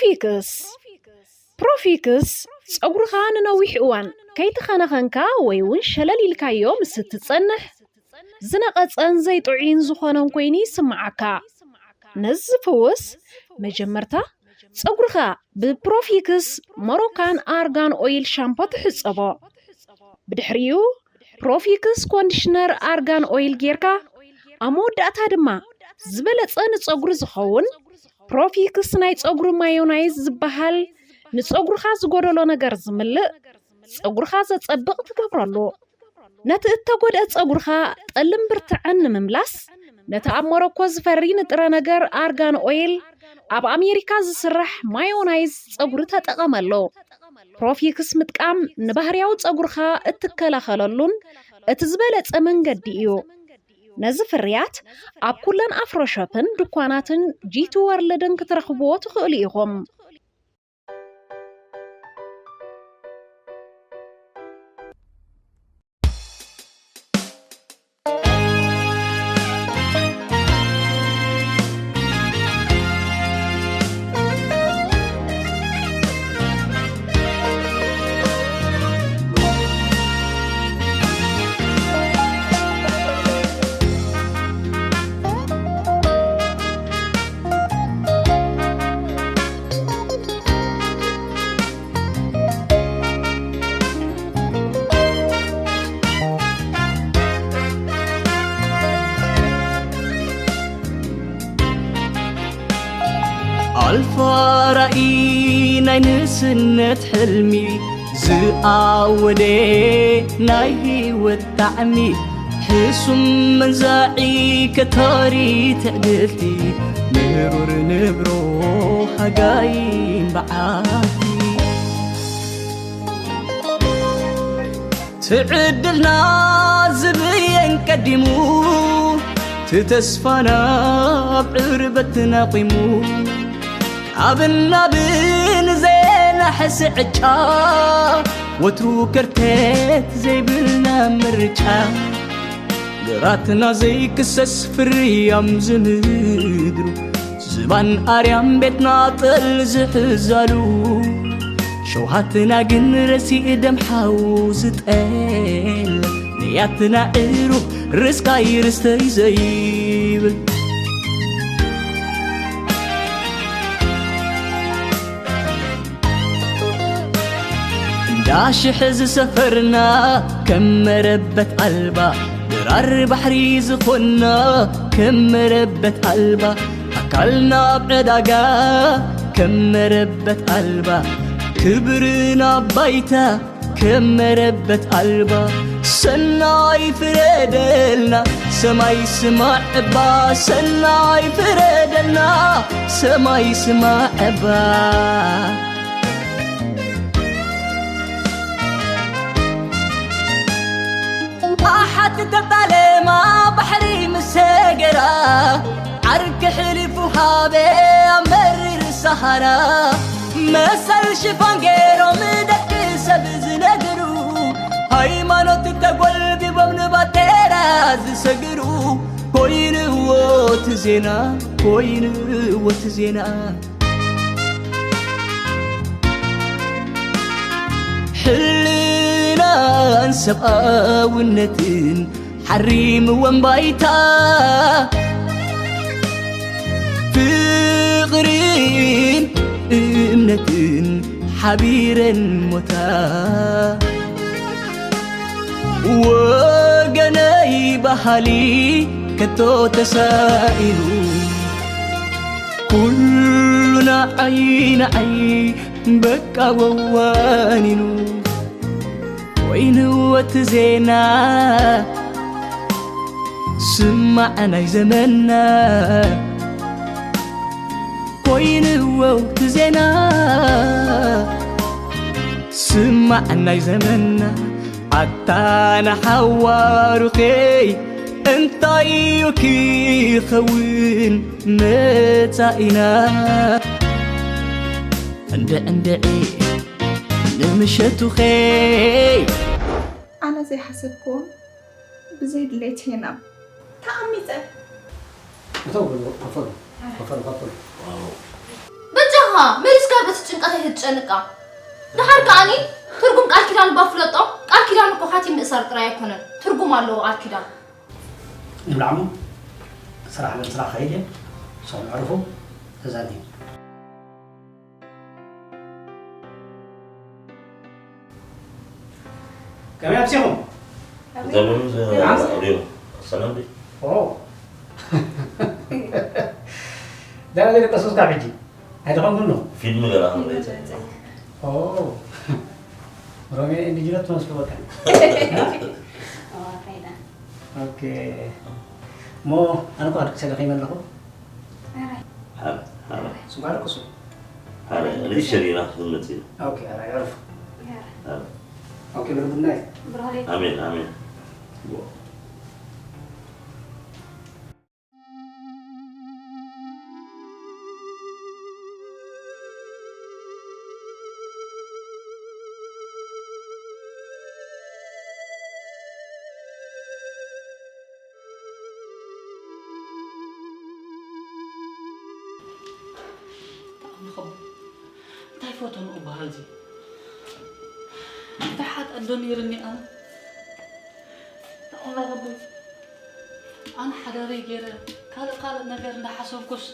ፕሮፊክስ። ፕሮፊክስ ጸጉርኻ ንነዊሕ እዋን ከይተኸናኸንካ ወይ እውን ሸለል ኢልካዮ ምስ እትጸንሕ ዝነቐጸን ዘይጥዑይን ዝኾነን ኮይኑ ይስምዓካ። ነዚ ዝፍውስ መጀመርታ ጸጉርኻ ብፕሮፊክስ ሞሮካን ኣርጋን ኦይል ሻምፖ ትሕጸቦ። ብድሕሪኡ ፕሮፊክስ ኮንዲሽነር ኣርጋን ኦይል ጌርካ ኣብ መወዳእታ ድማ ዝበለጸ ንጸጉሪ ዝኸውን ፕሮፊክስ ናይ ጸጉሪ ማዮናይዝ ዝበሃል ንጸጉርኻ ዝጎደሎ ነገር ዝምልእ ጸጉርኻ ዘጸብቕ ትገብረሉ። ነቲ እተጎድአ ጸጉርኻ ጠልን ብርትዕን ንምምላስ ነቲ ኣብ ሞሮኮ ዝፈሪ ንጥረ ነገር ኣርጋን ኦይል ኣብ ኣሜሪካ ዝስራሕ ማዮናይዝ ጸጉሪ ተጠቐመሉ። ፕሮፊክስ ምጥቃም ንባህርያዊ ጸጉርኻ እትከላኸለሉን እቲ ዝበለጸ መንገዲ እዩ። ነዚ ፍርያት ኣብ ኩለን ኣፍሮ ሾፕን ድኳናትን ጂቲ ወርልድን ክትረኽብዎ ትኽእሉ ኢኹም። ኣልፋ ራእይ ናይ ንእስነት ሕልሚ ዝኣወደ ናይ ህይወት ጣዕሚ ሕሱም መንዛዒ ከታሪ ትዕድልቲ ምሩር ንብሮ ሃጋይን በዓቲ ትዕድልና ዝብየን ቀዲሙ ትተስፋና ኣብ ዕርበት ናቂሙ ኣብን ናብን ዘናሕስ ዕጫ ወትሩ ከርተት ዘይብልና ምርጫ ግራትና ዘይክሰስ ፍርያም ዝምድሩ ዝባን ኣርያም ቤትና ጠል ዝሕዛሉ ሸውሃትና ግን ረሲእ ደም ሓው ዝጠል ንያትና ዕሩብ ርስቃይ ርስተይ ዘይብል እንዳሽሕ ዝሰፈርና ከም መረበት ኣልባ ድራር ባሕሪ ዝኾንና ከም መረበት ኣልባ ኣካልና ኣብ ዕዳጋ ከም መረበት ኣልባ ክብርና ባይታ ከም መረበት ኣልባ ሰናይ ፍረደልና ሰማይ ስማዕ እባ ሰናይ ፍረደልና ሰማይ ስማዕ እባ ኣሓት ተጣለማ ባሕሪ ምስ ሰገራ ዓርኪ ሕሊፉ ሃበ ኣብ መሪር ሰሃራ መሰል ሽፋን ገይሮም ደቂ ሰብ ዝነግሩ ሃይማኖት ተጎልቢቦም ንባጤራ ዝሰግሩ ኮይንዎ እቲ ዜና ኮይንዎ እቲ ዜና ሕልናን ሰብኣውነትን ሓሪምወን ባይታ ፍቕርን እምነትን ሓቢረን ሞታ ወገነይ ባህሊ ከቶ ተሳኢኑ ኩሉ ንዓይ ንዓይ በቃ ወዋኒኑ ኮይንዎ እቲ ዜና ስማዕ ናይ ዘመንና ኮይንዎ እቲ ዜና ስማዕ ናይ ዘመንና ኣታ ንሓዋሩኸይ እንታይ እዩ ክኸውን መጻኢና እንድዕ እንድዒ ንምሸቱኸይ ኣነ ዘይሓሰብክዎም ብዘይ ድሌት ሄና ተኣሚፀ እተው በሉ፣ ከፈሉ፣ ከፈሉ፣ ከፈሉ። በጃ መሊስካ በቲ ጭንቀት ኣይትጨንቃ። ደሓር ከኣኒ ትርጉም ቃል ኪዳን እባ ፍለጦ። ቃል ኪዳን እኮ ካቲ ምእሳር ጥራይ ኣይኮነን፣ ትርጉም ኣለዎ ቃል ኪዳን። ንብላዕሞ ስራሕ በል ስራሕ ከይድ እየ። ሰው ዕርፉ ተዛኒ። ከመይ ኣብሲኹም? ዘመኑ ዘ-፣ ኣምስ-፣ ኣውዲዮ። ሰላም ድዩ? ኦ። ደህና ዘይደቀሱ እስካብ ሕጂ? ኣይደኸምኩን ነው? ፊልም ገና ክንርኢ። ኦ። ሮሜ ኤንድ ጁልየት ትመስሉ በቃ። ኦ፣ ከይዳ። ኦኬ። ሞ ኣነ እኮ ኣድቅሰ ደኺመ ኣለኹ። ኣረ። ሓረ፣ ሓረ። ስንኳር ቁሱ። ሓረ፣ ሪሸር ኢና ክንመጽእ ኢና። ኦኬ፣ ኣረ፣ ኣረፍ። ኣረ። ኣረ። ኦኬ፣ ብርቡናይ። ብርሃኔ። ኣሜን፣ ኣሜን። ኣምላኽ ኣቦይ፣ እንታይ ፈተንኡ በሃልዚ? እንታይ ሓጢኣት ዶ ነይርኒ ኣነ? ኣምላኽ ኣቦይ፣ ኣነ ሓዳረይ ገይረ ካልእ ካልእ ነገር እንዳሓሰብኩስ፣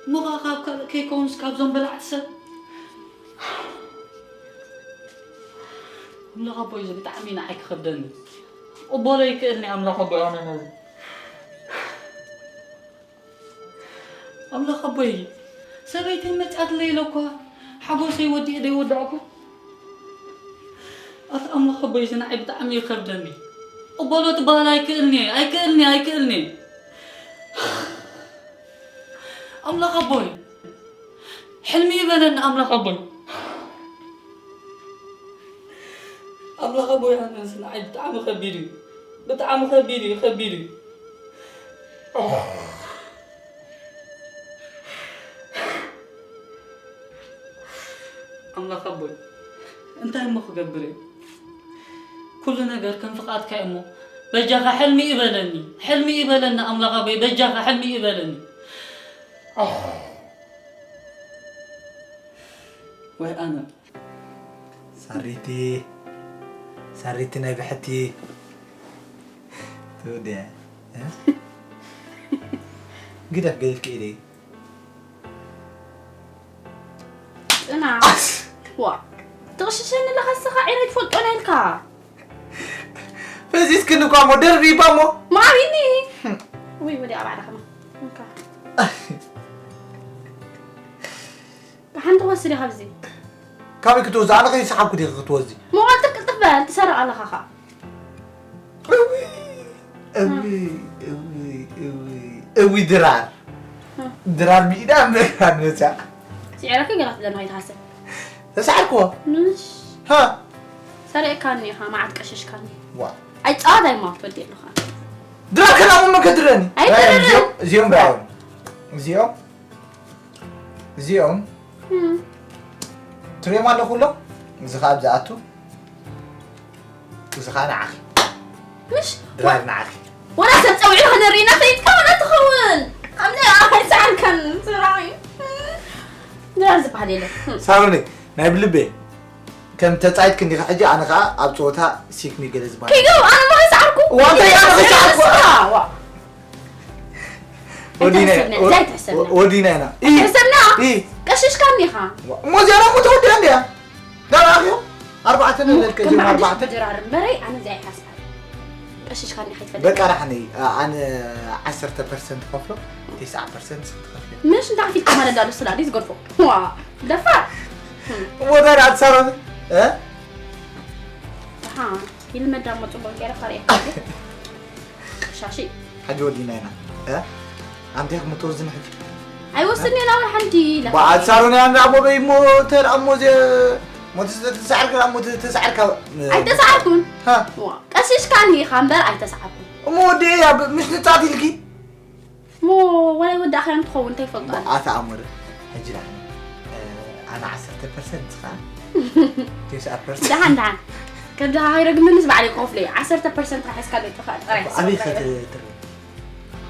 እሞ ኸዓ ካብ ካልእ ከይከውንስ ካብዞም በላዕቲ ሰብ? ኣምላኽ ኣቦይ፣ እዚ ብጣዕሚ ንዓይ ክኸብደኒ። ክቕበሎ ይክእልኒ ኣምላኽ ኣቦይ፣ ኣነ ነዚ። ኣምላኽ ኣቦይ፣ ሰበይተይ መጺኣትለይ ኢለ እኳ ሓጎሰይ ወዲኤ ደይወዳእኩ። ኣታ ኣምላኽ ኣቦይ፣ እዚ ንዓይ ብጣዕሚ ይኸብደኒ። ቅበሎ ትበሃል ኣይክእልኒ፣ ኣይክእልኒ፣ ኣይክእልኒ። ኣምላኽ ኣቦይ፣ ሕልሚ ይበለኒ ኣምላኽ ኣቦይ። ኣምላኽ ኣቦይ፣ ኣነ እዚ ንዓይ ብጣዕሚ ከቢድ እዩ። ብጣዕሚ ከቢድ እዩ፣ ከቢድ እዩ። ኣምላኽ ኣቦይ፣ እንታይ እሞ ክገብር እየ? ኩሉ ነገር ከም ፍቓድካ እዩ እሞ፣ በጃኻ ሕልሚ ይበለኒ፣ ሕልሚ ይበለኒ ኣምላኽ ኣቦይ፣ በጃኻ ሕልሚ ይበለኒ። ወይ ኣነ። ሳሪቲ፣ ሳሪቲ ናይ ብሕቲ። ትውድያ፣ እ? ግደፍ፣ ገይርኪ ኢለይ። ጽናሕ። ዋ። ትቕሽሸኒ ኣለኻ እስኻ፣ ዒረ ትፈልጦ ናይ ኢልካ። ፈዚዝክኒ እኳ እሞ፣ ደርቢባ እሞ። ማሚኒ። ወይ ወዲያ ባዕላ ከማ። እንካ። ብሓንቲ ክወስድ ኢኻ ኣብዚ። ካበይ ክትወዚ? ኣነ ከይሰሓብኩ ዲኺ ክትወዚ? ሞ ቀልጥፍ ቅልጥፍ በል፣ ትሰርቕ ኣለኻ ኸኣ። እውይ፣ እውይ፣ እውይ፣ እውይ፣ እውይ፣ ድራር። እ። ድራር ብኢዳ እምበር ካብ መጽኣ። ስዒረኪ ገና ትብለኒ ከይትሓስብ። ተሳዕርክዎ? ምሽ። ሃ? ሰሪቕካኒ ኢኻ፣ መዓት ቀሽሽካኒ። ዋ። ኣይጻወት ኣይማት ወዲ ኣለኻ። ድራር ከላሙ መን ከድረኒ? ኣይድረርን። እዚኦም፣ እዚኦም ዳዮም። እዚኦም እም። ትሪኦም ኣለኹ ኣሎ። እዚ ኸኣ ኣብ ዝኣቱ፣ እዚ ኸኣ ንዓኺ። ምሽ? ድራር ንዓኺ። ወላ ሰብ ጸዊዕና ክንርኢና ፈሊጥካ ወላ ትኸውን። ከምዚ ኣይሰኣንካን ስራይ። ድራር ዝበሃል የለን። ሳሮነይ፣ ናይ ብልቤ ከም ተጻይት ክንዲኻ ሕጂ ኣነ ኸኣ ኣብ ጸወታ ሲክሚ ገለ ዝበሃል። ኪዱ፣ ኣነ ማ ከይሰዓርኩ? ዋንታ እያ፣ ኣነ ከይሰዓርኩ? ስራ፣ ዋ። ወዲና፣ ኣይትሕሰብና፣ ወ-፣ ዘይትሕሰብና። ወ-፣ ወዲና ኢና። ኢ-፣ ኣይትሕሰብና? ኢ-፣ ቀሽሽካኒ ኢኻ። እሞ እዚኣ እሞ ተወዲኣ እንድያ። ዳርኣኽዮ? ኣርባዕተ እሞ ንለልከ ከም ጀም ኣርባዕተ። ድራር እምበረይ፣ ኣነ እዚኣ ኣይሓስባን። ቀሽሽካኒ ከይትፈልጥ። በቃ ራሕኒ፣ ኣ-፣ ኣነ ዓሰርተ ፐርሰንት ከፍሎ፣ ተስዓ ፐርሰንት ንስኺ ትኸፍልዮ። ምሽ እንታይ ከፊልካ ማለት ዳሎ ስላዲ ዝገድፎ። ዋ፣ ደፋር። እሞ ዳርኣ ትሳረፊ? እ? ኣሃ፣ ይልመዳ እሞ ጽቡቕ ገይረ ካርየ። ቀሻሺ። ሕጂ ወዲና ኢና። እ? ኣንተ ኢኹም እትወዝኒ ሕጂ። ኣይወስድን እየ፣ ናብር ሓንቲ ኢለ። በዓል ሳሮን እያ እንዳ ኣቦበይ እሞ ተር ኣሞ ዘ-፣ እሞ ተስ-፣ ተሳዕርካ እሞ ተ-፣ ተሳዕርካ። ኣይተሳዕርኩን። ሃ? ዋ፣ ቀሲስካኒ ኢኻ እምበር ኣይተሳዕርኩን። እሞ ወዲ እያ ብ-፣ ምሽ ንጻት ኢልኪ? እሞ ወላይ ወዳእኻዮም ትኸውን እንታይ ይፈልጡ ኣነ። ኣታ ኣሞር፣ ሕጂ ዳሕኒ፣ እ፣ ኣነ ዓሰርተ ፐርሰንት ንስኻ ተስዓ ፐርሰንት። ደሓን፣ ደሓን። ከም ደሃ ሃይረ ግን ምንስ ባዕለይ ክኸፍሎ እየ። ዓሰርተ ፐርሰንት ሒዝካ ለይ ጥፋእ ጥራይ ኣበይ ትሰርቕ ኸ ትርኢ?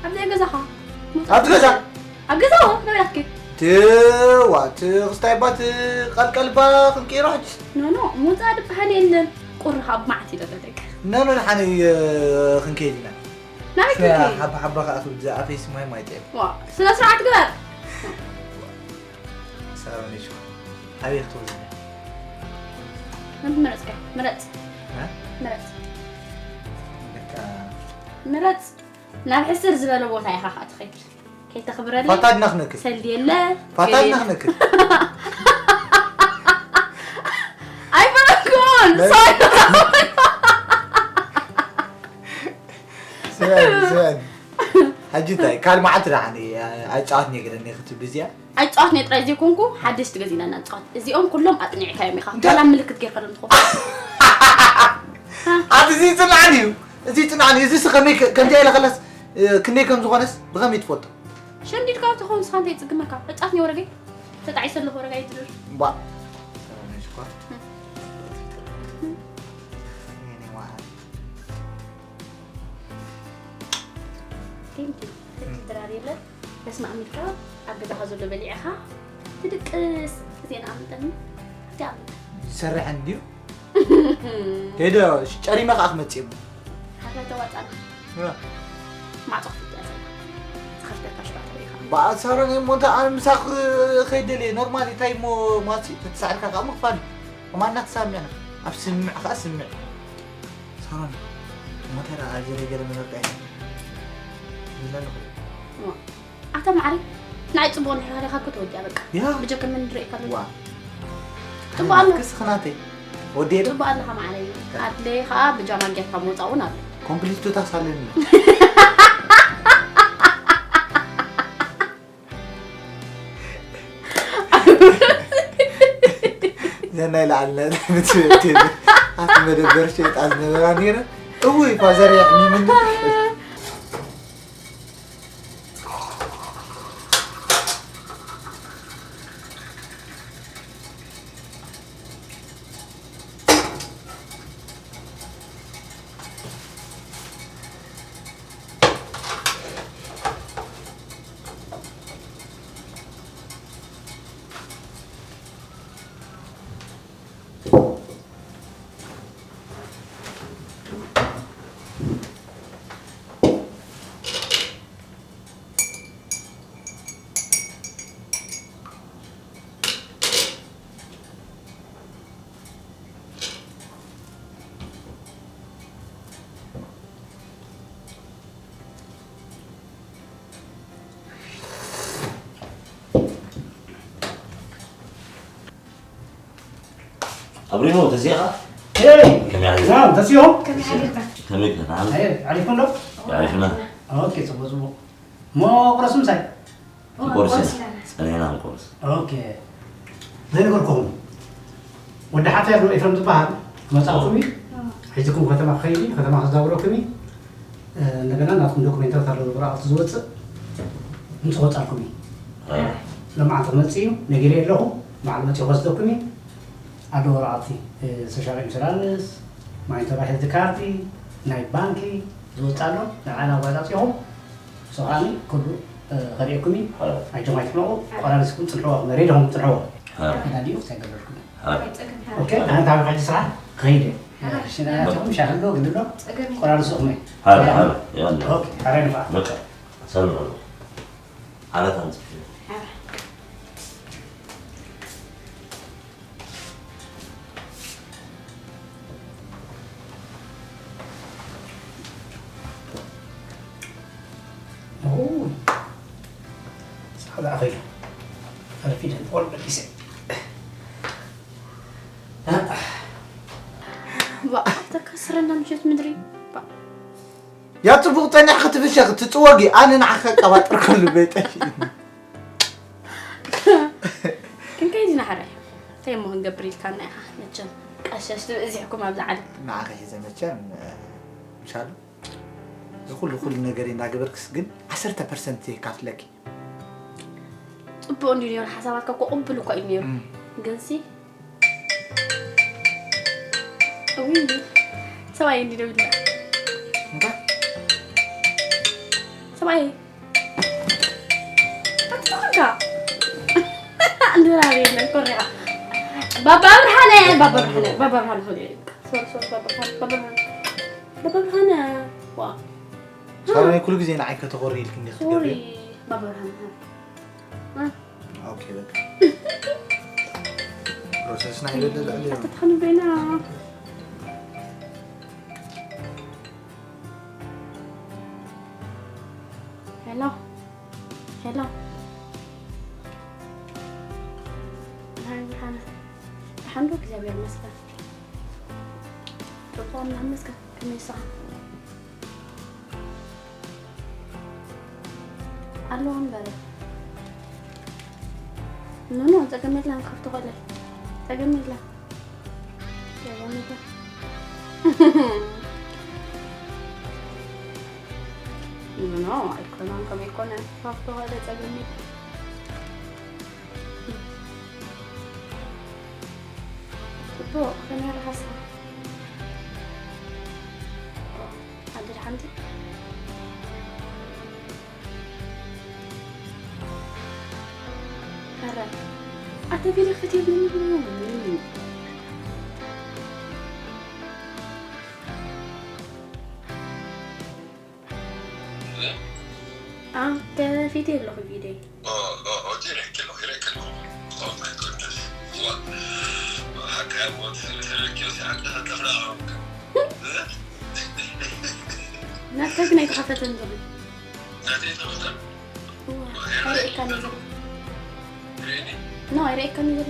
ኣብ ዘይ ገዛኻ። ኣብ ገዛ? ኣብ ገዛ፣ ኦ፣ ናበይ ኣትኪ? እቲ ድዋ እቲ ክስታይ ባ እቲ ቀልቀል ባ ክንቀይሮ ሕጅስ። ኖ ኖ፣ ሞጻ ድበሃል የለን። ቁሪ ካብ መዓት እዩ ደበለቅ። ኖ ኖ፣ ንሓነ ክንከይድ ኢና። ናበይ ክንከይድ? ሓባ ሓባ ከኣ ክብል ዝኣፈይስ ማይ ማይ ጥዕም። ዋ፣ ስነ ስርዓት ግበር። ሳሮን ይሽኮ ኣበይ ክትወስድ? መን መረጽካ? ምረጽ። እ? ምረጽ። በቃ ምረጽ። ናብ ሕስር ዝበለ ቦታ ኢኻ ኸዓ ትኸይድ። ከይተኽብረለይ። ፋታ ድነኽንክል። ሰልድየለ። ፋታ ድነኽንክል። ኣይፈረድኩን። ሶሪ። ስበን ስበን። ሕጂ እንታይ ካልእ መዓልቲ ደሓን እየ ኣይጻወትን እየ ግደኒ ክትብል እዚኣ። ኣይጻወትን እየ ጥራይ ዘይኮንኩ ሓደሽቲ ገዚእና ኢና ንጻወት። እዚኦም ኩሎም ኣጽኒዕካዮም ኢኻ። እንታይ? ዋላ ምልክት ጌርካሎም ትኸውን። ኣቲ እዚ ይጽንዓኒ እዩ። እዚ ይጽንዓኒ እዩ። እዚስ ከመይ ከ- ከምዚኣ ኢለ ከላስ እ፣ ክንደይ ከም ዝኾነስ ብኸመይ ትፈልጦ? ሸንዲድካ ትኸውን ንስኻ እንታይ ይጽግመካ? ዕጻት እየ ወረገይ። ተጣዒሰ ኣለኹ ወረጋይ ትድር። ባ ሰላም ሽኳር። የኔ ዋሃ። ቴንኪ። ሕጂ ድራር የለን። በስመ ኣብ ኢልካ ኣብ ገዛኻ ዘሎ በሊዕኻ ትድቅስ። እዚአን ኣምልጠኒ። እቲ ኣምልጠ። ይሰርሐን ድዩ? ቴዶ ጨሪመ ከዓ ክመፅእ እሞ ሓፍላ ተዋፃና። ማዕፆ ክፍትያ ዘላ ዝኸፍተካ ሽባተ ሪኢኻ። በኣሳሮን እሞ እንታይ ኣነ ምሳኽ ከይደልየ ኖርማል እንታይ እሞ ማሲ ተተሳዕርካ ከዓ ምኽፋል እማ እናተሳሚዕና ኣብ ስምዕ ከዓ ስምዕ ሳሮን እሞ እንታይ ደኣ ገለ ገለ መለርካ ይብላ ኣለኹ። ኣታ ማዕረይ ንዓይ ፅቡቅ እንድሕር ሃሊኻ እኮ ተወዲኣ በቃ ያ። ብጀከ መን ንርኢ ከለና ዋ ፅቡቅ ኣሎ ክስኽ ናተይ ወዲየ ዶ ፅቡቅ ኣለኻ ማዕረይ ኣድለየ ከዓ ብጃማ ጌርካ ምውፃእ እውን ኣሎ ኮምፕሊት ቱታስ ኣለኒ ዘናይ ላዕልና ምትብእት ኣቲ መደበር ሸይጣ ዝነበራ ነይረ እውይ ፋዘር የሕሚምኒ ኣብሪሞ ተዚኻ ሄይ ከመይ ናም ተሲሆ ከመይ ከመይ ከና ኣይ ዓሊኩም ዶ ዓሊፍና ኦኬ ጽቡቅ ጽቡቅ ሞ ቁረሱ ምሳይ ቁርስ ጸኒሕና ንቁርስ ኦኬ ዘይነገርኩም ወዲ ሓፍያ ዶ ኤፍረም ዝበሃል መጻእኩም እዩ ሒዝኩም ከተማ ክኸይድ እዩ ከተማ ክዛውረኩም እዩ እንደገና ናትኩም ዶኩሜንተሪ ኣሎ ወረቃቅቲ ዝወፅእ ምስ ወፃልኩም እዩ ለማዓንቲ ክመፅእ እዩ ነጊረ ኣለኹ በዓል መፅኡ ክወስደኩም እዩ ኣሎ ወረቃቅቲ ሶሻል ኢንሹራንስ ማኒተባ ሄልት ካርዲ ናይ ባንኪ ዝወፅእ ኣሎ ንዓና ኣዋፃፂኹም ንሱ ከዓኒ ኩሉ ከርእየኩም እዩ ኣጆም ኣይትሕመቑ ቆራሪስኩም ፅንሕዎ መሬድኹም ፅንሕዎ ተዳዲኡ ክሳይ ገበርኩም ኦኬ ኣነ ታበይ ሕጂ ስራሕ ክኸይድ እየ ሽናያትኹም ሻሂ ኣሎ ግዲ ኣሎ ቆራርሶኹም እየ ሀረ ሀረ ያለ ኦኬ ሀረ ንፋ በቃ ሰልም ኣሎ ዓራት ኣምፅእ ፃዕዳ ኣኺሉ ኣረፊደ ኦል በሊሰ ተካስረና ምሸት ምድሪ ያ ፅቡቅ ፀኒሕኪ ትፍሸኪ ትፅወጊ ኣነ ንዓኺ ቀባጥር ከሉ ቤጠሽ ክንከይድ ኢና ሕራይ እንታይ እሞ ክንገብር ኢልካና ኢኻ መቸም ቀሸሽ ትብእዚሕኩም ኣብዚ ዓለም ንዓኺ ሒዘ መቸም ምሻሉ ዝኩሉ ኩሉ ነገር እንዳገበርክስ ግን ዓሰርተ ፐርሰንት የካፍለኪ ፅቡቅ እንዲ ነሩ ሓሳባትካ እኮ ቅቡል እኳ እዩ ነሩ ግንሲ ሰብኣይ እንዲ ደው ኢልና ሰብኣይ ኣትፋንካ ኣንድራቤ ኮሪያ ባባ ብርሃነ ባባ ብርሃነ ባባ ብርሃነ ሶሪ ሶሪ ባባ ብርሃነ ባባ ብርሃነ ባባ ብርሃነ ዋ ሳሮን ኩሉ ግዜ ንዓይ ከተኾሪ ኢልክ እንዲክ ሶሪ ትገብሪ ባባ ብርሃነ ኦኬ በቃ ፕሮሰስና ይበለ ልዕሊ ኣተትኸኑ በይና ሄሎ ሄሎ ናይ ብርሃነ ደሓን ዶ እግዚኣብሔር ይመስገን ጽቡቕ ኣምላኽ ይመስገን ከመይ ንስኻ ኣለዋ እምበር ኖኖ ጸገም የለን ክኸፍቶ ኸእለ ጸገም የለን ጸገም የለን ኖኖ ኣይኮነን ከምኡ ኣይኮነን ክኸፍቶ ኸእለ ጸገም የለን ጽቡቕ ከመይ ኣለኻ ንስኻ ኣደ ደሓንቲ ኣረ ኣተ ቪድዮ ክፈትየልኒ ከፊተ ኣለኹ ቪድዮ ናትካ ግን ኣይተኸፈተን ዘሎ ኣይርእየካን ዘሎ ኖ ኣይርእየካን ዘሎ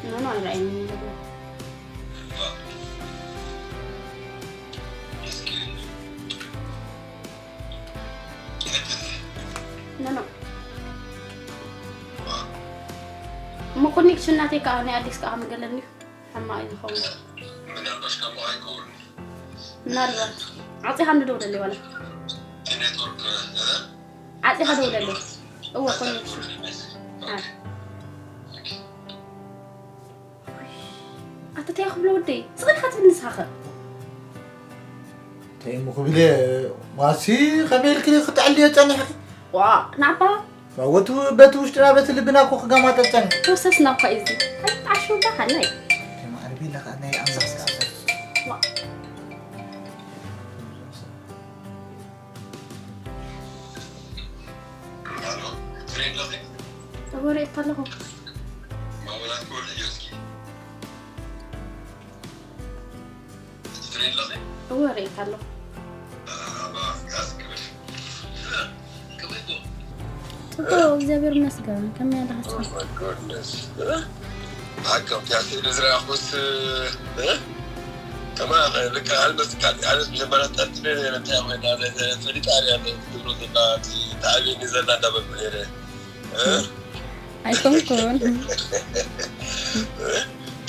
ኖ ኖ ኣይረኣየኒ ዘሎ ኖ ኖ እሞ ኮኔክሽን ናተይ ከዓ ናይ ኣዲስ ከዓ ምገለኒ ሕማቕ እዩ ዝኸውን ምናልባት ዓፂኻ እንዶ ደውለለይ ዋላ ዓፂኻ ደውለለይ እወ ኮኔክሽን ኣተታይ ክብሎ ወደይ ስቕ ኢልካ ትብል ንስኻ ኸ እንታይ እሞ ክብል እየ ማሲ ከመይ ኢልክ ክትዕልዮ ጸኒሕኪ ዋ ንዓባ ወቱ በቲ ውሽጥና በቲ ልብና እኮ ክጋማጠጥ ጸኒሑ ፕሮሰስና እኳ እዩ እዚ ኣይጣሹ ባሃላይ ማዕርቢ ለኻ ናይ ኣምላኽ ወሬ ኣለኹ እወ ርእየካ ኣለኹ ጽቡቅ እግዚኣብሔር ይመስገን ከመይ ኣለኻ ንስኻ ብሓቂ ኣብቲ ስእሊ ዝረኣኹስ ከማ ልካ ኣልመስካ ኣነስ መጀመርያ ጠርጥረ ነረ እንታይ ኮይና ፈሊጣ እያ ትብሎ ዘላ ተዓብየኒ ዘላ እንዳበልኩ ነረ ኣይኮንኩን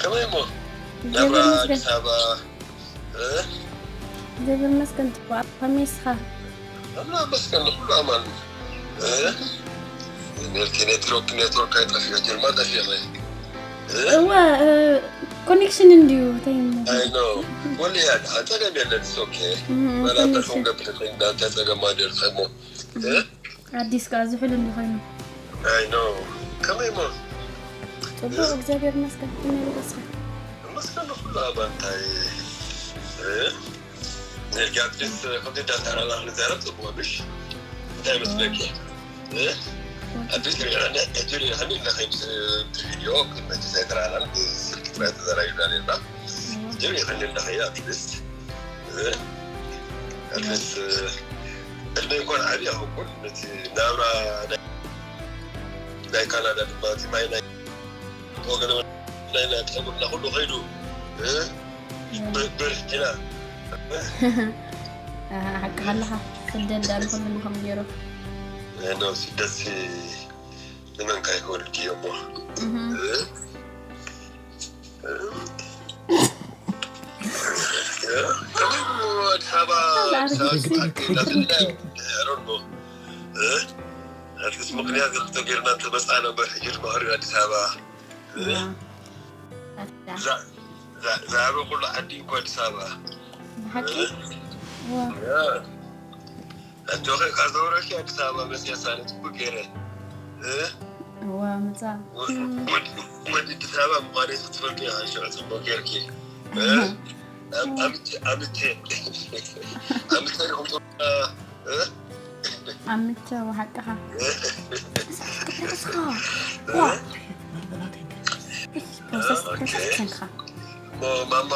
ከመይ እሞ እግዚኣብሔር ይመስገን ኣዲስ ኣበባ እግዚኣብሔር ይመስገን ጽቡቅ ከመይ ንስኻ ኣምላኽ ይመስገን ንኩሉ ኣማን ነርቲ ኔትወርክ ኔትወርክ ኣይጠፊኦ ጀርማ ጠፊኦ እወ ኮኔክሽን እንድዩ ተይሞ ኣይ ኖ ወሊ ያ ጸገም የለን ኦኬ መላተኹም ገብር ኮይና እንታይ ጸገም ኣደር ኸሞ ኣዲስ ከዓ ዝሑል እንዲ ኮይኑ ኣይ ኖ ከመይ ሞ ጽቡቅ እግዚኣብሔር ይመስገን ከመይ ኣለካ ንስኻ መስገን ንኩሉ ኣባ እንታይ ነርጊ ኣትሊስት ከምዚ እንዳተራራኽ ንዛረብ ጽቡቅ ምሽ እንታይ መስለኪ ኣትሊስት ሪኢኻኒ ሕጂ ሪኢኻኒ ኣለኺ ምስ ቪድዮ ግን መቸስ ኣይተራራን ብስልኪ ጥራይ ተዘራሪብና ነርና ሕጂ ሪኢኻኒ ኣለኺ ኣትሊስት ኣትሊስት ዕድመይ እንኳን ዓብይ ኣይኮንኩን ነቲ ናብራ ናይ ናይ ካናዳ ድማ እቲ ማይ ናይ ወገን ናይ ናይ ፀጉርና ኩሉ ከይዱ እ፣ ብ- ብርጅና ሓቂ ኣለኻ ስደት ዳን ኩሉ ንኸም ገይሩ እ፣ ነው ስደት ሲ- ንመንካ ይኸወል ድዮ እሞ እ፣ እ፣ እ፣ ከመይ እሞ ኣዲስ ኣበባ ኣዲስ ኣበባ ክመፅእ ኢልና ፍልላይ እ፣ ኣትሊስት ምክንያት ተገይርና እንተመፃና እምበር ሕጂ ድማ ሕሪር ኣዲስ ኣበባ እ፣ ዛ- ዛ- ዝሃበ ኩሉ ዓዲ እኮ ኣዲስ ኣበባ ብሓቂ እ፣ እ፣ ኣጆኺ፣ ካብ ዘውረድኪ ኣዲስ ኣበባ መፅያ ሳነ ፅቡቅ ገይረ። እ? እዋ፣ ምፃ። ወ-፣ ወዲ፣ ወዲ ኣዲስ ኣበባ ምዃነይ ክትፈልጢ ኢኻ፣ ሽዑ ፅቡቅ ገይርኪ። እ? ኣም-፣ ኣምቼ፣ ኣምቼ። ኣምቼ ዲኹም ትብሉ? እ? ኣምቼ፣ ሓቅኻ። እ? እስኻ፣ ዋ። እሺ፣ ፕሮሰስ፣ ኦኬ። ፕሮሰስ ክሰንካ። ሞ-፣ ማማ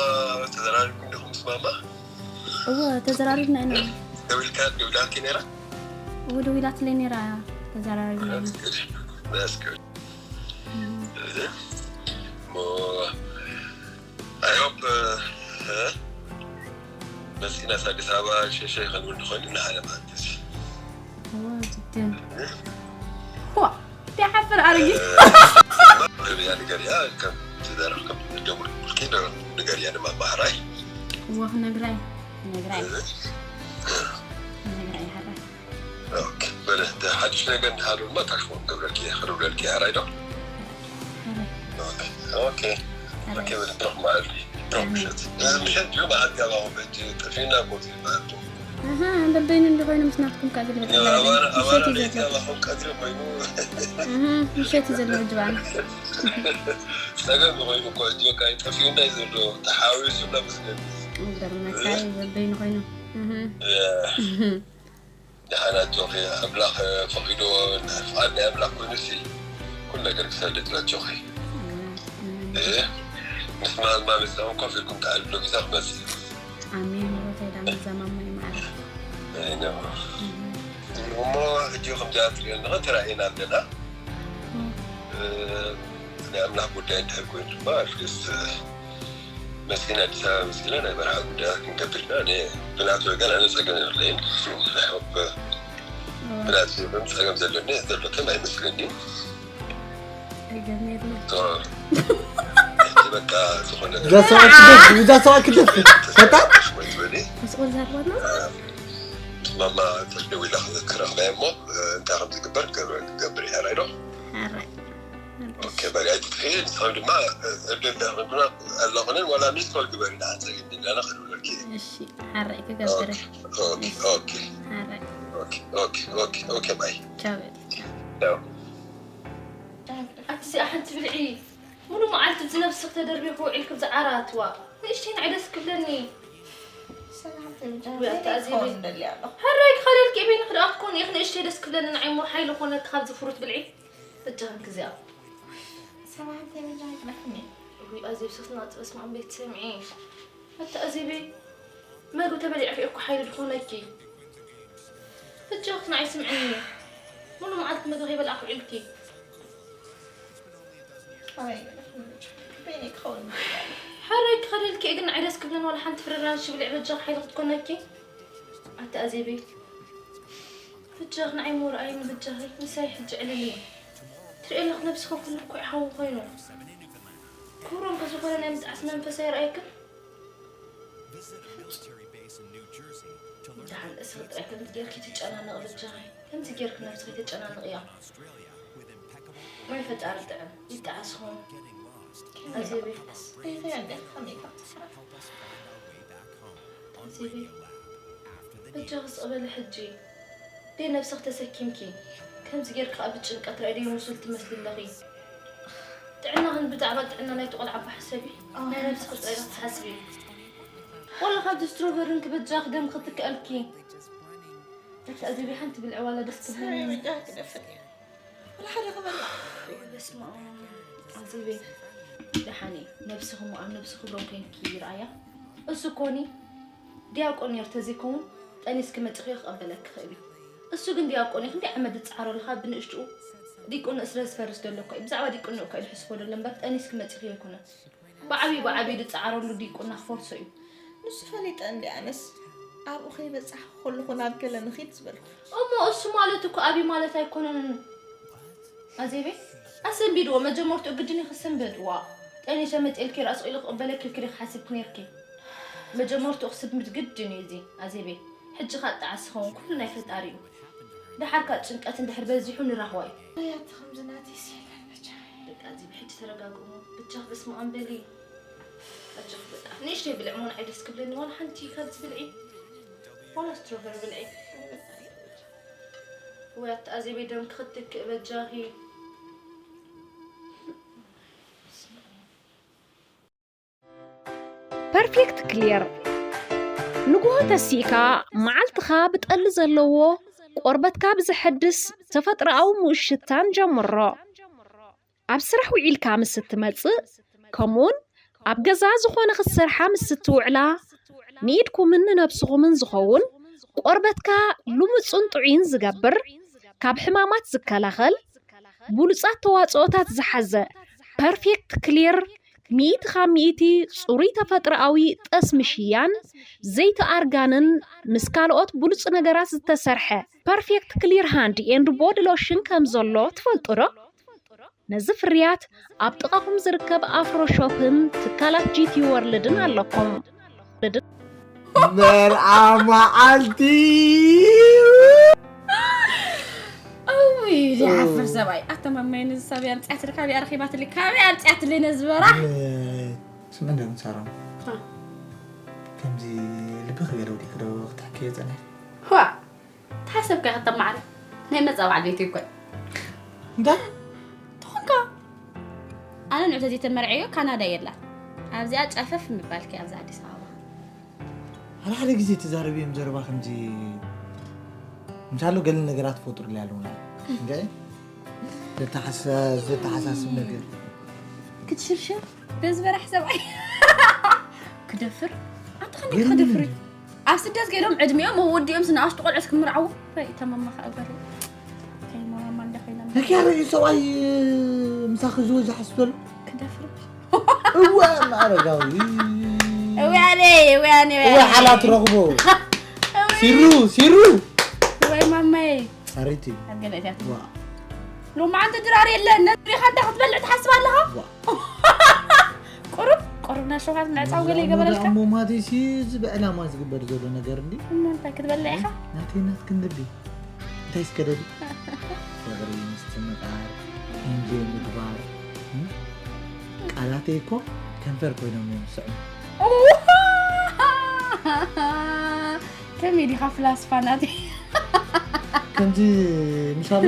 ተዘራሪብኩም ዲኹም ምስ ማማ? እወ፣ ተዘራሪብና ኢና። ደዊልካ፣ ደዊላልኪ ነይራ? እወ፣ ደዊላትለይ ነይራ፣ ተዘራሪብና ኢና። That's good. That's good. እም። እህ፣ ሞ-፣ I hope፣ እ፣ እ፣ መፂናስ ኣዲስ ኣበባ ሸሸ ከንብል ንኾይኑ ንዓለም ኣንተሲ። እወ፣ ግድን። እህ? ዋ፣ እንታይ ሓፍር ኣረጊት። እ፣ ንገርያ፣ ንገርያ፣ ከም ትደርፍ ከም ደውል ብልኪ ንገርያ ድማ ማህራይ። እወ፣ ክነግራይ፣ ክነግራይ። እህ? ክነግራይ፣ ሓራይ። ኦኬ፣ በለ፣ እንተ ሓድሽ ነገር እንተሃሉ ድማ ካሽፎ ክገብረልኪ እየ፣ ክደውለልኪ እየ፣ ሓራይ ዶ? ሓራይ። ኦኬ፣ ኦኬ። ሓራይ። ኦኬ፣ በለ፣ ብሩኽ መዓልቲ፣ ብሩኽ ኣሜን። ምሸት። እዚ ምሸት ድዩ መዓልቲ ኣባኹም ሕጂ ጠፊእና እኮ ዝበሃል እኮ። ኣሃ፣ በበይኑ እንዲኾይኑ ምስ ናትኩም ከኣ ዝልበጠ ኣባና፣ ምሸት ኣባና እዩ ለይቲ ዘሎ። ኣባኹም ቀትሪ ኮይኑ። ኣሃ፣ ምሸት እዩ ዘሎ ሕጂ በዓል። ጸገም ኮይኑ እኮ ሕጂ በቃ ጠፊኡና እዩ ዘሎ፣ ተሓዊሱና መስለኒ። ይገርመካ እዩ፣ በበይኑ ኮይኑ። ኣሃ። ያ። ደሓን ኣጆኺ፣ ኣምላኽ ፈቒዶ፣ ፍቓድ ናይ ኣምላኽ ኮይኑሲ ኩሉ ነገር ክሰልጥ እዩ። ኣጆኺ። ኣሜን። እ፣ ምስ ማማ መጺኹም ኮፍ ኢልኩም ተዕልሉ፣ ግዜ ክመጽእ እዩ። ኣሜን። ህይወተይ ዳመዛ ማማ ይመዓረካ። ኣይ ነው። ኣሜን። እሞ ሕጂ ከምዚኣ ትሪኦ ኣለኻ፣ ተራእየና ኣለና። ኣሜን። እ፣ ናይ ኣምላኽ ጉዳይ እንድሕር ኮይኑ ድማ፣ ኣትሊስት መስኪና ኣዲስ ኣበባ መስኪና ናይ በረኻ ጉዳያት ክንገብር ኢና። እኔ ብናቱ ወገን ኣነ ጸገም የብለይን። I hope ብናቱ ወገን ጸገም ዘለኒ ዘለክን ኣይመስለኒ። ጸገም የብለይን። ሶ፣ ሕጂ በቃ ዝኾነ እዛ ሰብኣይ ክደፍ፣ እዛ ሰብኣይ ክደፍ። ፈታ? ወይ ትበሊ? መስቆል ዛርባና? ማማ ተደዊላ ክረኽበያ እሞ፣ እንታይ ከም ዝግበር ክገብር እያ፣ ራይዶ? ሕራይ። ኦኬ፣ በቃ ኣይትጥፍኢ። ንስኺ ድማ፣ እ፣ እድል ኣለኽንን ዋላ ሚስ ኮል ግበሪ፣ ንዓፀ ግድን ኣላ ክድውለልኪ እየ። እሺ፣ ሓራይ ክገብር እየ። ኦኬ፣ ኦኬ፣ እሺ፣ ኦኬ። ሓራይ። ኦኬ፣ ኦኬ፣ ኦኬ፣ ኦኬ፣ ባይ። ቻው። ቻው። ኣቲ እዚኣ ሓንቲ ብልዒ፣ ሙሉ መዓልቲ እዚ ነብስኺ ተደርቢኺ ውዒልኪ ብዛዕባ ኣትዋ። ንእሽተይ ንዓይ ደስ ክብለኒ። ሰላም ትብል ውይ፣ ኣታ ዘይኮን ኣዜበይ። ደልያ ኣለኹ። ሕራይ ክኸደልኪ እየ፣ በይንኺ ደኣ ክትኮኒ ኢኺ። ንእሽተይ ደስ ክብለኒ ንዓይ እሞ ሓይሊ ኮነኪ ካብዚ ፍሩት ብልዒ። በጃኺ ክዚኣ። ሰማዕቲ በጃኺ ክነፍኒ። ውይ፣ ኣዜብ ሶስና ጥበስ ማን ቤት ሰምዒ። ኣታ ኣዜበይ፣ መግቢ ተበሊዕኪ እኮ ሓይሊ ድኾነኪ። በጃኺ ንዓይ ስምዕኒ። ሙሉ መዓልቲ መግቢ ከይበላዕኪ ውዒልኪ። ኣይ፣ በይነይ ክኸውን ይኽእል። ሕራይ ክኸደልኪ እየ፣ ግን ንዓይ ደስ ክብለኒ ዋላ ሓንቲ ፍረ ኣራንሺ ብልዒ በጃኺ ሓይሊ ክትኮነኪ። ኣታ ኣዜበይ። በጃኺ ንዓይ እሞ ርኣይኒ በጃኺ፣ ምሳይ ሕጂ ዕልል እዩ። ትርእዮ ኣለኺ ነብስኺ ኩሉ እኮ እዩ ሓዊ ኮይኑ። ክብሮም ከ ዝኾነ ናይ ምጥዓስ መንፈስ ኣይረኣየክን? ደሓን እስኺ ጥራይ ከምዚ ጌርኪ ትጨናነቒ በጃኺ። ከምዚ ጌርኪ ነብስኺ ተጨናንቕያ። ወይ ፈጣሪ ጥዕም፣ ይጠዓስኹም። ኣዜበይ። ኣዜበይ። በጃኺ ስቕ በሊ ሕጂ። ደይ ነብስኺ ተሰኪምኪ። ከምዚ ጌርኪ ከኣ ብጭንቀት ርኣይ ደይ ሙሱል ትመስሊ ኣለኺ። ጥዕናኽን ብዛዕባ ጥዕና ናይቲ ቆልዓ እባ ሕሰቢ። ናይ ነብስኺ ጥራይ ዲኺ ትሓስቢ? ወላ ካብዚ ስትሮቨርን ክበጃኺ ደም ክትክኣልኪ። ኣታ ኣዜበይ ሓንቲ ብልዒ ዋላ ደስ ትብለኒ። ሰበይ በጃኺ ክደፍእ እየ። ወላ ሓደ ክበልዕ። በስመ ኣብ። ኣዜበይ፣ ደሓን እየ። ነብስኺ እሞ ኣብ ነብሲ ክብሮም ኮይንኪ ይርኣያ። እሱ ኮኒ ዲያቆን ነይሩ ተዘይከውን ጠኒስኪ መጺኺ ክቐበለኪ ክእል እዩ። እሱ ግን ዲያቆን እዩ። ክንደይ ዓመት ዝጸዓረሉ ካብ ብንእሽትኡ ዲቁንኡ ስለ ዝፈርስ ዘሎ እኮ እዩ። ብዛዕባ ዲቁንኡ እኮ እዩ ዝሕስቦ ዘሎ እምበር ጠኒስኪ መጺኺ ኣይኮነን። ብዓብዩ ብዓብዩ ዝጸዓረሉ ዲቁና ክፈርሶ እዩ። ንሱ ፈሊጠ እንዲ ኣነስ ኣብኡ ከይበጻሕኩ ከለኹ ናብ ገለ ንኺድ ዝበልኩ። እሞ እሱ ማለት እኮ ኣብዩ ማለት ኣይኮነን። ኣዜበይ፣ ኣሰንቢድዎ፣ መጀመርትኡ ግድን እዩ ክስንበድ። ዋ፣ ጠኒሰ መጤልኪ ራስ ኢሉ ክቕበለኪ ኢልኪ ዲኺ ሓሲብኪ ነይርኪ? መጀመርትኡ ክስንብድ ግድን እዩ እዚ፣ ኣዜበይ። ሕጂ ኻብ ጣዕስ ዝኸውን ኩሉ ናይ ፈጣሪ እዩ። ደሓር ካብ ጭንቀት እንድሕር በዚሑ ንራህዋ እዩ። ኣያቲ ከምዚ ናተይ ሲለን በጃኺ። በቃ ኣዜበይ፣ ሕጂ ተረጋግኡ። በጃኺ በስመ ኣብ በሊ። ኣጆኺ በቃ። ንእሽተይ ብልዒ እሞ ንዓይ ደስ ክብለኒ፣ ዋላ ሓንቲ ካብዚ ብልዒ። ዋላ ስትሮቨሪ ብልዒ። ወይ ኣታ ኣዜበይ ደም ክኽትክእ በጃኺ። ፐርፌክት ክሊር ንግሆ ተሲእካ መዓልትኻ ብጠሊ ዘለዎ ቆርበትካ ብዘሐድስ ተፈጥሮኣዊ ምኡት ሽታን ጀምሮ። ኣብ ስራሕ ውዒልካ ምስ እትመጽእ ከምኡውን ኣብ ገዛ ዝኾነ ክትሰርሓ ምስ እትውዕላ ንኢድኩምን ንነብስኹምን ዝኸውን ቆርበትካ ልሙጽን ጥዑይን ዝገብር ካብ ሕማማት ዝከላኸል ብሉጻት ተዋጽኦታት ዝሓዘ ፐርፌክት ክሊር ሚእቲ ካብ ሚእቲ ጽሩይ ተፈጥሮኣዊ ጠስሚ ሽያን ዘይቲ ኣርጋንን ምስ ካልኦት ብሉጽ ነገራት ዝተሰርሐ ፐርፌክት ክሊር ሃንድ ኤንድ ቦዲ ሎሽን ከም ዘሎ ትፈልጡ ዶ? ነዚ ፍርያት ኣብ ጥቓኹም ዝርከብ ኣፍሮ ሾፕን ትካላት ጂቲ ወርልድን ኣለኩም። መርዓ መዓልቲ። እውይ ዝሓፍር ሰብኣይ ኣተማማይ ነዚ ሳብያ ኣምፅያትሊ ካበይ ኣረኪባትሊ ካበይ ኣምፅያትሊ ነዚ በራሕ ስምዕን ዶ ምሳራ ከምዚ ልቢ ክገለ ወዲክ ዶ ክትሕክየ ፀኒሕ ዋ ተሓሰብካ ከተማዕረ ናይ መፃ በዓል ቤት ይኮን እንታይ ትኾንካ ኣነ ንዑ ተዘይተመርዐዮ ካናዳ የላ ኣብዚኣ ጨፈፍ ምባልኪ ኣብዚ ኣዲስ ኣበባ ሓደ ሓደ ግዜ ተዛረብዮም ዘረባ ከምዚ ምሳሎ ገለ ነገራት ፈጥሩለይ ኣለውና እንታይ ዘተሓሳስብ ነገር ክትሽርሽር በዚ በራሕ ሰብኣይ ክደፍር ኣንተ ከመይ ክደፍር እዩ ኣብ ስደት ከይዶም ዕድሚኦም ወዲኦም ስንኣሽቱ ቆልዑት ክምርዓዉ ተመማ ከዓ ገር ከይመማማ እንደ ኮይና ነኪያ ርእዩ ሰብኣይ ምሳኺ ዝወ ዝሓስብ ዘሎ ክደፍር እወ ማዕረጋዊ እውያኔ እውያኔ እወ ሓላ ትረኽቦ ሲሩ ሲሩ ወይ ማማዬ ሳሪቲ ኣብ ገለ እዚኣ ዋ ሎማዓንቲ ድራር የለን ነዚኻ እንዳ ክትበልዕ ትሓስብ ኣለኻ ዋ ቁሩብ ቁሩብ ናይ ሸውሃት ምዕፃው ገለ ይገበረልካ እሞ ማቴሲ እዚ ብዕላማ ዝግበር ዘሎ ነገር እንዲ እሞ እንታይ ክትበልዕ ኢኻ ናተይ ናትክን ልቢ እንታይ ስከደዱ ፍቅሪ ምስትምቃር ኢንጆይ ምግባር እም? ቃላተይ እኮ ከንፈር ኮይኖም እዮም ዝስዕሙ ከመይ ዲኻ ፍላስፋ ናተይ ከምዚ ምሻሉ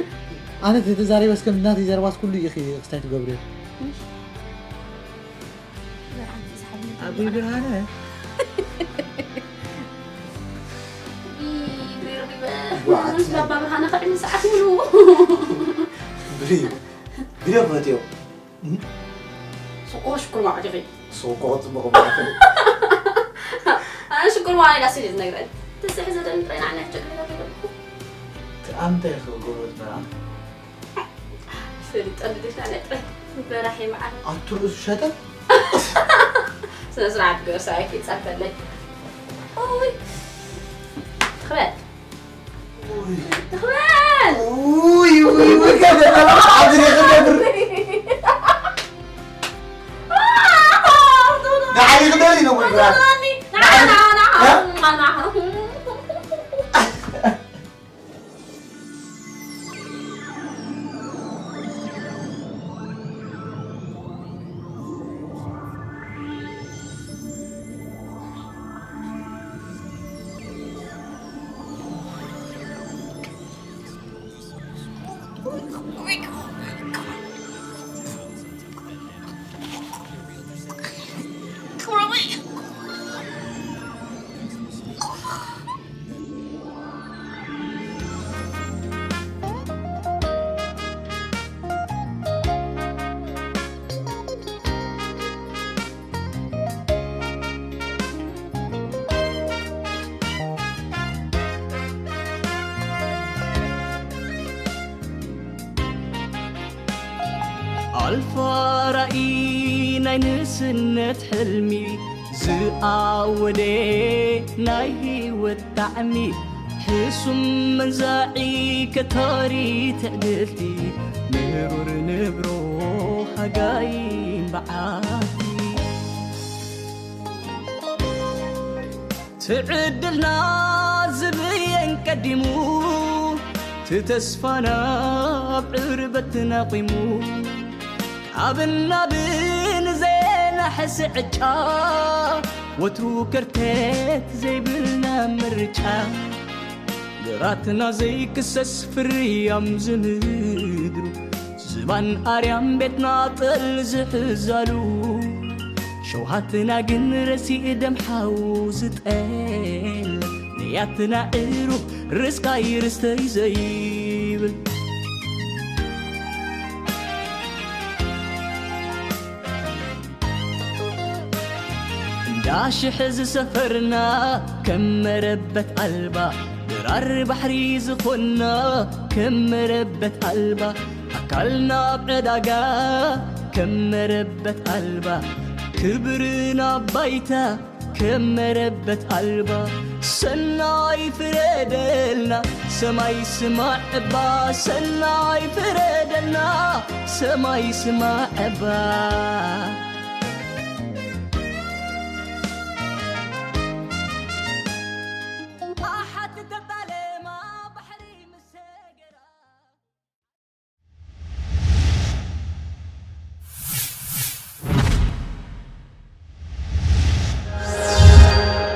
ኣነ ተተዛሪበስ ከም ናተይ ዘረባስ ኩሉ ኢኺ ክስታይ ትገብርዮ ኣቦይ ብርሃነ ባባ ብርሃነ ከዕሊ ሰዓት ሙሉ ብሪ ቢሮ ፈትዮ ስቆ ሽኩር ማዕድኺ ስቆ ጽቡቕ ማለት ኣነ ሽኩር ማዕድላ ስሊ ዝነግረን ትስሒ ዘደን ጥሬና ዓይነት ጨግሪና ከይደልኩ ኣንተ ይኽእል ጎበዝ በራ ስሊ ጠልድሽ ናይ ጥሬ በራሒ መዓል ኣቱ ርእሱ ሸጠ ስነ ስርዓት ገርሳ ኣይኪ ጸበለይ ኦይ ትኽበል ትኽበል ውይ ውይ ውይ ከደረባ ዓብሪ ክገብር ንዓሊ ክደሪ ነው ወይ ብራ ኣልፋ ራእይ ናይ ንስነት ሕልሚ ዝኣወደ ናይ ህይወት ጣዕሚ ሕሱም መንዛዒ ከታሪ ትዕድልቲ ምሩር ንብሮ ሃጋይን በዓቲ ትዕድልና ዝብየን ቀዲሙ ትተስፋና ኣብ ዕርበት ናቂሙ ካብ ናብን ዜናሕስ ዕጫ ወትሩ ከርተት ዘይብልና ምርጫ ግራትና ዘይክሰስ ፍርያም ዝምድሩ፣ ዝባን ኣርያም ቤትና ጠል ዝሕዛሉ፣ ሸውሃትና ግን ረሲእ ደም ሓው ዝጠል፣ ንያትና ዕሩ ርስቃይ ርስተይ ዘይብል። እንዳ ሽሕ ዝሰፈርና ከም መረበት ኣልባ፣ ድራር ባሕሪ ዝኾንና ከም መረበት ኣልባ፣ ኣካልና ኣብ ዕዳጋ ከም መረበት ኣልባ፣ ክብርና ባይታ ከም መረበት ኣልባ። ሰናይ ፍረደልና ሰማይ ስማዕ እባ፣ ሰናይ ፍረደልና ሰማይ ስማዕ እባ።